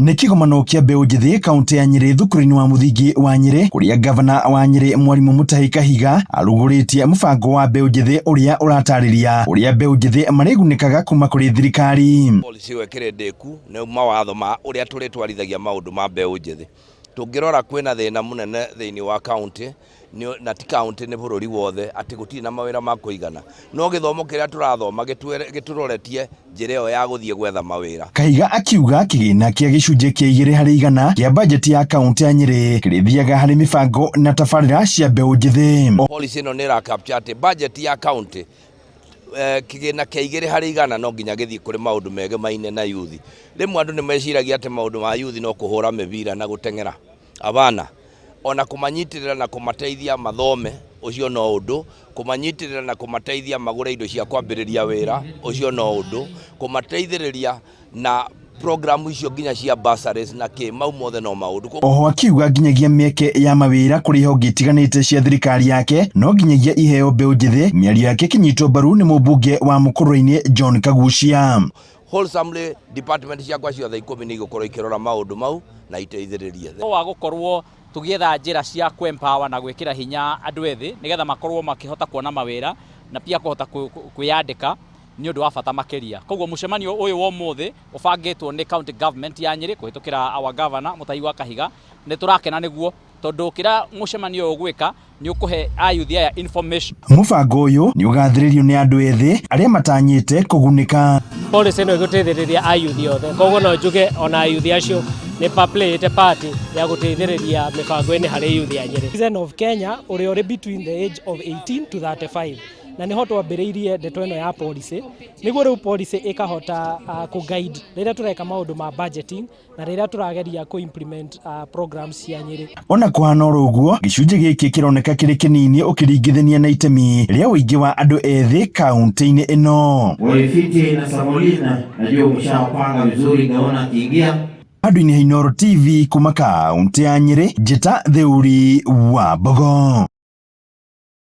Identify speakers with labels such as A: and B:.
A: Nĩ kĩgomano kĩa mbeũ njĩthĩ kaũntĩ ya Nyĩrĩ thukuru-inĩ wa mũthingi wa Nyĩrĩ kũrĩa ngavana wa Nyĩrĩ Mwarimũ Mutahi Kahiga arugũrĩtie mũbango wa mbeũ njĩthĩ ũrĩa ũratarĩria ũrĩa mbeũ njĩthĩ marĩgunĩkaga kuma kũrĩ thirikari.
B: Policy ĩyo ĩkĩrĩ ndĩku nĩ mawatho ma ũrĩa tũrĩtwarithagia maũndũ ma mbeũ njĩthĩ. Tũngĩrora kwĩna thĩna mũnene thĩinĩ wa kaũntĩ na ti kaũntĩ nĩ bũrũri wothe atĩ gũtirĩ na mawĩra ma kũigana. No gĩthomo kĩrĩa tũrathoma gĩtũroretie njĩra ĩyo ya gũthiĩ gwetha mawĩra.
A: Kahiga akiuga kĩgĩna kĩa gĩcunjĩ kĩa 2% kĩa bajeti ya kaũntĩ ya Nyĩrĩ kĩrĩthiaga harĩ mĩbango na tabarĩra cia mbeũ njĩthĩ.
B: Policy ĩno nĩ ĩra capture atĩ bajeti ya kaũntĩ kĩgĩna kĩa 2% no nginya gĩthiĩ kũrĩ maũndũ megemaine na yuthi. Rĩmwe andũ nĩ meciragia atĩ maũndũ ma yuthi no kũhũra mĩbira na gũteng'era. Hapana. Ona kũmanyitĩrĩra na kũmateithia mathome ũcio no ũndũ, kũmanyitĩrĩra na kũmateithia magũre indo cia kwambĩrĩria wĩra ũcio no ũndũ, kũmateithĩrĩria na programu icio nginya cia bursaries na kĩ, mau mothe no maũndũ.
A: Oho akiuga nginyagia mĩeke ya mawĩra kũrĩ honge itiganĩte cia thirikari yake no nginyagia iheo mbeũ njĩthĩ, mĩario yake ĩkĩnyitwo mbaru nĩ mũmbunge wa Mũkũrwe-inĩ John Kaguchia.
B: Wholesomely department ciakwa ciothe 10 nĩ igũkorwo ikĩrora maũndũ mau na iteithĩrĩrie.
C: Wa gũkorwo tũgĩetha njĩra cia kũ empower na gwĩkĩra hinya andũ ethĩ nĩgetha makorwo makĩhota kuona mawĩra na pia kũhota kwĩyandĩka nĩ ũndũ wa bata makĩria. Koguo mũcemanio ũyũ wa ũmũthĩ ũbangĩtwo nĩ county government ya Nyĩrĩ kũhĩtũkĩra our governor Mutahi wa Kahiga, nĩ tũrakena nĩguo tondũ kĩrĩa mũcemanio ũyũ ũgwĩka nĩ ũkũhe ayuthi aya information.
A: Mũbango ũyũ nĩ ũgathĩrĩrio nĩ andũ ethĩ arĩa matanyĩte kũgunĩka.
D: Policy ĩno ĩgũteithĩrĩria ayuthi othe, koguo no njuge ona ayuthi acio nĩ pa playĩte part ya gũteithĩrĩria mĩbango-inĩ harĩ yuthi ya Nyĩrĩ.
E: Citizen of Kenya ũrĩa ũrĩ between the age of 18 to 35 na nĩho twambĩrĩirie ndeto ĩno ya policy nĩguo rĩu policy ĩkahota kũ guide rĩrĩa tũreka maũndũ ma budgeting na rĩrĩa tũrageria kũ implement programs cia Nyĩrĩ.
A: Ona kũhana oro ũguo, gĩcunjĩ gĩkĩ kĩroneka kĩrĩ kĩnini ũkĩringithania na itemi rĩa ũingĩ wa andũ ethĩ kaũntĩ-inĩ ĩno.
F: Waifiti na Samolina, najua umeshawapanga vizuri, ngaona akiingia.
A: Handũ-inĩ ha Inooro TV kuma kaũntĩ ya Nyĩrĩ, njĩta Theuri wa Mbogo.